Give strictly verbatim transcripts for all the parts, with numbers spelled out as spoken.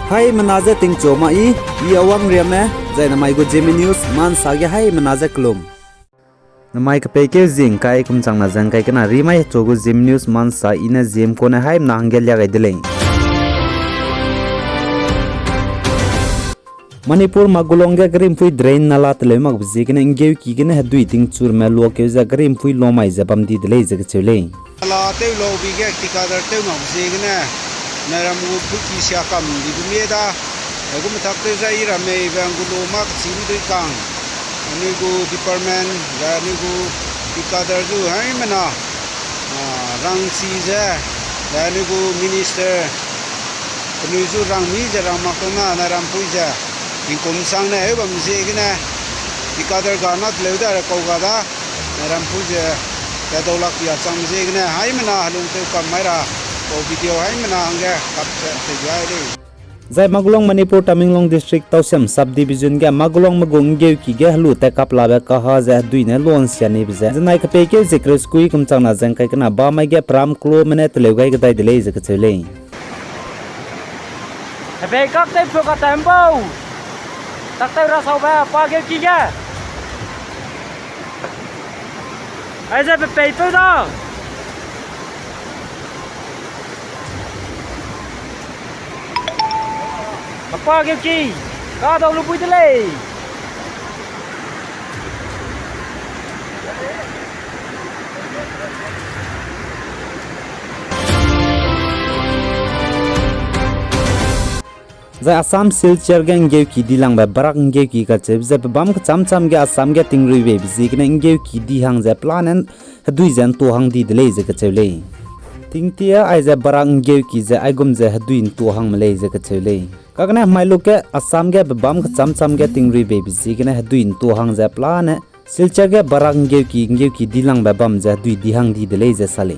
Haimena je tingchu ma i, i Awang Riame, zai namai gu Zeme News ma nsa ge haimena je kelum. Namai kepeikeu zie ngkai kum changna ze ngkai kena rimai hechu gu Zeme News ma nsa i ne Zeme kune haimena hangge lia gai de lei. Manipur Magulong ge garimpui drain nala teleu makbe ziegene nggeuki gene hedui tingchurme luakeu ze garimpui lomai ze bam di de lei ze kacheu lei. Nala tew lau bi ge Tikadar tew makbe ziegene, nairam gu puiki sia kam di gu mie da, hegu metak tew zai i ramme ibe ngu lu mak chî medui kang, anui gu department, zai anui gu Tikadar zu haimena, a, rangchi ze, zai anui gu minister, penui zu rangmi ze rang mak tau na, nairampui ze, tingkum sangne heu bam ziegene, Tikadar ga na teleu da re kau ga da, nairampui ze, tadau lak pia chang ziegene, haimena helung tew kam mai ra, kau video haimena hangge kap ze tei gai lei. Zai Magulong Manipur Tamenglong District Tousem Subdivision ge Magulongme gu nggeuki ge helu tat kap labe kaha ze hedui ne lon sia nibe ze, zenai kepeikeu zie kereu sekui kum changna ze ngkai kena bamai ge peram kelome ne teleu gai kedai de lei ze kacheu lei. Hebei kak tew peu ka tem bau. Tak tew ra saube pa geuki ge. Aize pe pei peu da. Apa geuki, kadau lu bui de lei. Zai Assam Silchar ge nggeuki dilangbe Barak nggeuki kacheube ze pebâm kechâm châm ge Assam ge tingruibeibe ziegene nggeuki di hang ze pelane hedui ze ntu hang di de lei ze kacheu lei. Tingtie aize Barak nggeuki ze aigum ze hedui ntu hangme lei ze kacheu lei. Kagane hemai luk ge Assam ge pebâm kechâm châm ge tingruibeibe ziegene hedui ntu hang ze pelane Silchar ge Barak nggeuki, nggeuki dilangbe bam ze hedui di hang di de lei ze sa lei.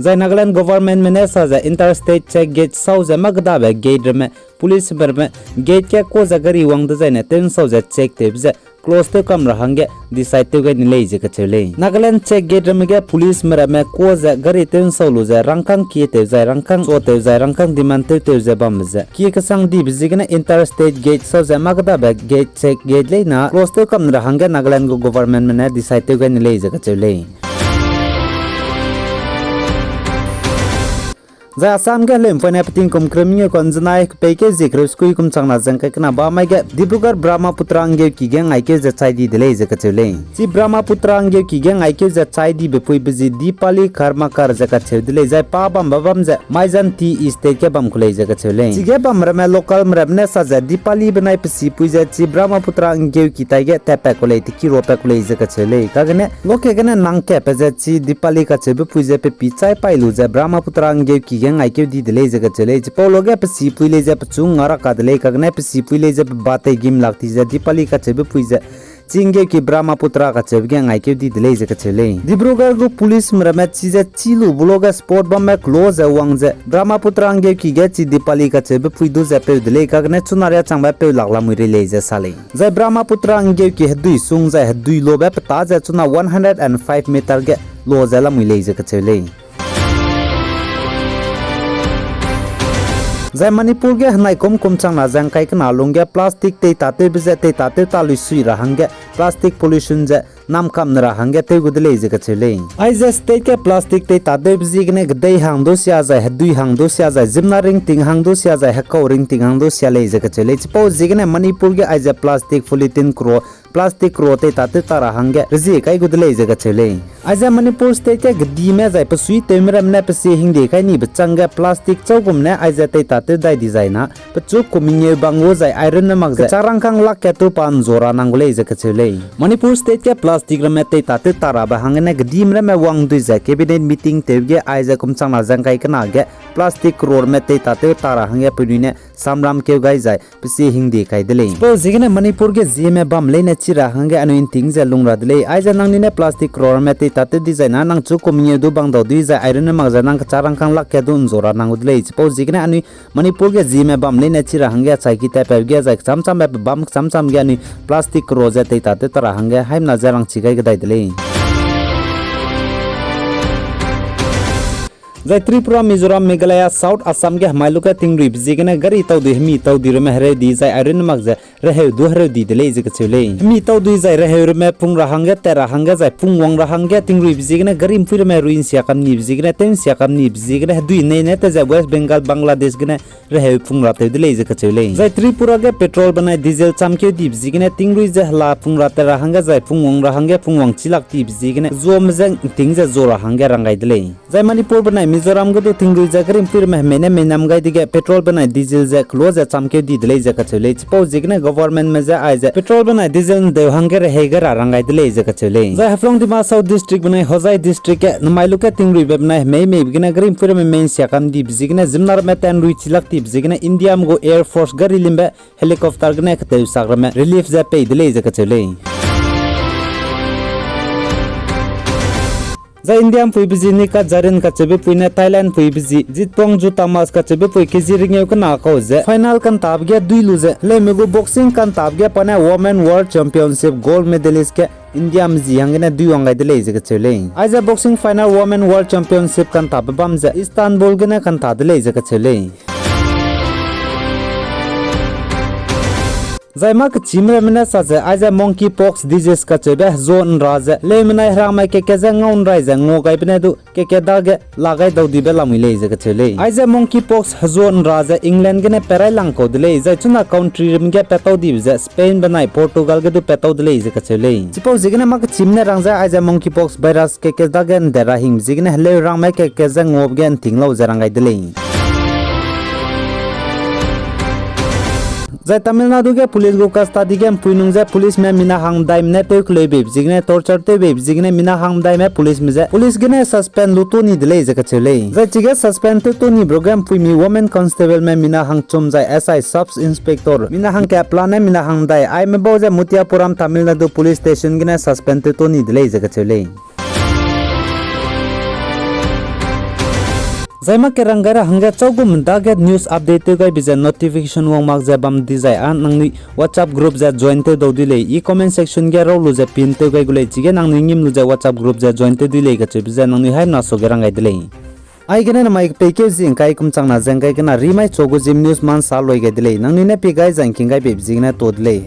Zai Nagaland governmentme ne sa ze interstate check gate sau ze mâ kedabe gate ramme, policeme ramme, gate ge kua ze gari wang dezaine tew nsau ze check tewbe ze close tew kam ra hangge decide tew gai ni lei ze kacheu lei. Nagaland check gate ramme ge policeme ramme kua ze gari tew nsau lu ze rangkâng kie tew zai rangkâng chua tew zai rangkâng demand tew tew ze bambe ze kie kesang dibe ziegene interstate gate sau ze mâ kedabe gate check gate leina close tew kam ra hangge Nagaland gu governmentme ne decide tew gai ni lei ze kacheu lei. Zai Assam ge heleu'mpuine petingkum kereu mengeu kanzenai kepeikeu zie kereu sekui kum changna ze ngkai kena bamai ge Dibrugarh Brahmaputra nggeuki ge ngaikeu ze chai di de lei ze kacheu lei. Chi Brahmaputra nggeuki ge ngaikeu ze chai dibe puibe zi Dipali Karmakar ze kacheu de lei, zai pa bambe bam ze Maijan Tea Estate ge bam ku lei ze kacheu lei. Chige bamramme localme ramme ne sa ze Dipali benai pe sipui ze chi Brahmaputra nggeuki taige tatpat ku lei, tekiro pat ku lei ze kacheu lei. Kagene loke gene nang katpe ze chi Dipali kacheube pui ze pe pi chai pai lu ze Brahmaputra nggeuki ge ngaikeu di de lei ze kacheu lei. Chipau loge pe sipui lei ze pechu nga ra ka de lei, kagene pe sipui lei ze pe ba teigim lak ti ze Dipali kacheube pui ze chi nggeuki Brahmaputra kacheube ge ngaikeu di de lei ze kacheu lei. Dibrugarh gu policeme ramme chi ze chi lu bu loge spot bamme kelo ze wang ze Brahmaputra nggeuki ge chi Dipali kacheube pui du ze peu de lei, kagene chuna riâ changbe peu lak lamui rei lei ze sa lei. Zai Brahmaputra nggeuki hedui sung zai hedui lobe petâ ze chuna one hundred and five meter ge lo ze lamui lei ze kacheu lei. Zai Manipur ge henaikum kum changna ze ngkai kena lungge plastic teitatewbe ze teitatew ta luisui ra hangge plastic pollution ze namkam ne ra hangge tew gu de lei ze kacheu lei. Aize state ge plastic teitatewbe ziegene kedei hang du sia zai hedui hang du sia zai zimna ringting hang du sia zai hekau ringting hang du sia lei ze kacheu lei. Chipau ziegene Manipur ge aize plastic polythene kro plastic kro teitatew ta ra hangge rezie kai gu de lei ze kacheu lei. Aize Manipur state ge kedime zai pesuitewme ramme ne pesie hingde kai nibe changge plastic chau gum ne aize teitatew dai dizai na pechu kum mengeu bang gu zai iron ne mak ze kechâ rangkâng lak kattu pa nzua ra nang gu lei ze kacheu lei. Manipur state ge plastic ramme teitatew ta rabe hanggene kedime ramme wang dui ze cabinet meeting tewbe ge aize kum changna ze ngkai kena ge plastic kro ramme teitatew ta ra hangge penui ne samram keu gai zai pesie hingde kai de lei. Chipau ziegene Manipur ge zieme bam leine chi ra hangge anui nting ze lung ra de lei. Aize nangnui ne plastic kero ramme tei tat tew dizai na nang chu kum mengeu du bang dau dui zai airun ne mak ze nang kechâ rangkâng lak ke du nzau ra nang gu de lei. Chipau ziegene anui Manipur ge Zeme bam leine chi ra hangge chai ki tatpeu ge zai kecham chambe pe bam kecham cham ge anui plastic kero ze tei tat tew ta ra hangge haimna ze rangchi gai kedai de lei. Zai Tripura, Mizoram, Meghalaya, South Assam ge hemai luge tingruibe ziegene gari tau dui hemi tau dui ramme hereu di zai airun ne mak ze reheu du hereu di de lei ze kacheu lei. Hemi tau dui zai reheu ramme pung ra hangge tat ra hangge zai pung wang ra hangge tingruibe ziegene gari mpui ramme rui nsia kam nibe ziegene tew nsia kam nibe ziegene hedui nei ne te ze West Bengal, Bangladesh gene reheu pung ra tew de lei ze kacheu lei. Zai Tripura ge petrol benai diesel chamkeu dibe ziegene tingrui ze hela pung ra tat ra hangge zai pung wang ra hangge pung wang chilak tibe ziegene zuame ze nting ze zau ra hangge rang gai de lei. Zai Manipur benai Mizoram ge du tingrui ze gari mpui ramme hemei ne mei nam gai dege petrol benai diesel ze kelo ze chamkeu di de lei ze kacheu lei. Chipau ziegene governmentme je aize petrol benai diesel ndeu hangge rehei gai ra rang gai de lei ze kacheu lei. Zai Haflong, Dima Hasao District benai Hojai District ge namai luge tingruibe benai hemei meibe gene gari mpui ramme mei nsia kam dibe ziegene ziemmena ramme tanrui chilak tibe ziegene Indiame gu Air Force gari limbe helicopter gene keteusak ramme relief ze pei de lei ze kacheu lei. Zai India mpuibe zi Nika Zarin kacheube pui ne Thailand mpuibe zi Zitpuangju Thamas kacheube pui kezi ringeu kena kau ze final kantabe ge dui lu ze heleume gu boxing kantabe ge pa ne Women World Championship gold medalist ge Indiame zi hanggene dui wang gai de lei ze kacheu lei. Aize boxing final Women World Championship kantabe bam ze Istanbul gene kanta de lei ze kacheu lei. Zai mâ kechîme ramme ne sa ze aize monkeypox disease kacheube hezua nra ze heleumenai herangme kat-kat ze ngau nrai ze ngua gaibe ne du kat-kat dage la gai dau dibe lamui lei ze kacheu lei. Aize monkeypox hezua nra ze England gene pat rai lang kau de lei, zai chuna country rim ge pat tau dibe ze Spain benai Portugal ge du pat tau de lei ze kacheu lei. Chipau ziegene mâ kechîme ne rang ze aize monkeypox virus kat-kat dage nde ra hingbe ziegene heleu herangme kat-kat ze nguabe ge nting lau ze rang gai de lei. Zai Tamil Nadu ge police gu custody ge mpui nung ze policeme mina hangmedaime ne tew keleu beibe ziegene torture tew beibe ziegene mina hangmedaime policeme je police gene suspend lu tau ni de lei ze kacheu lei. Zai chige suspend tew tau ni bro ge mpuimi women constableме mina hangchum zai S I sub inspector mina hangkapela ne mina hangmedai aime bau ze Muttiappuram Tamil Nadu police station gene suspend tew tau ni de lei ze kacheu lei. Zai mâ kerang gai ra hangge chau gum dage news update tew gaibe ze notification wang mak ze bam dizai â nangnui WhatsApp group ze join tew dau dui lei. I comment section ge raw lu ze pin tew gai gu lei, chige nangnui ngim lu ze WhatsApp group ze join tew dui lei kacheube ze nangnui haimna suage rang gai de lei. Aigene namai kepeikeu zi ngkai kum changna ze ngkai kena rimai chu gu Zeme news ma nsa loi gai de lei. Nangnui ne pi gai zai ngking gai beibe ziegene to de lei.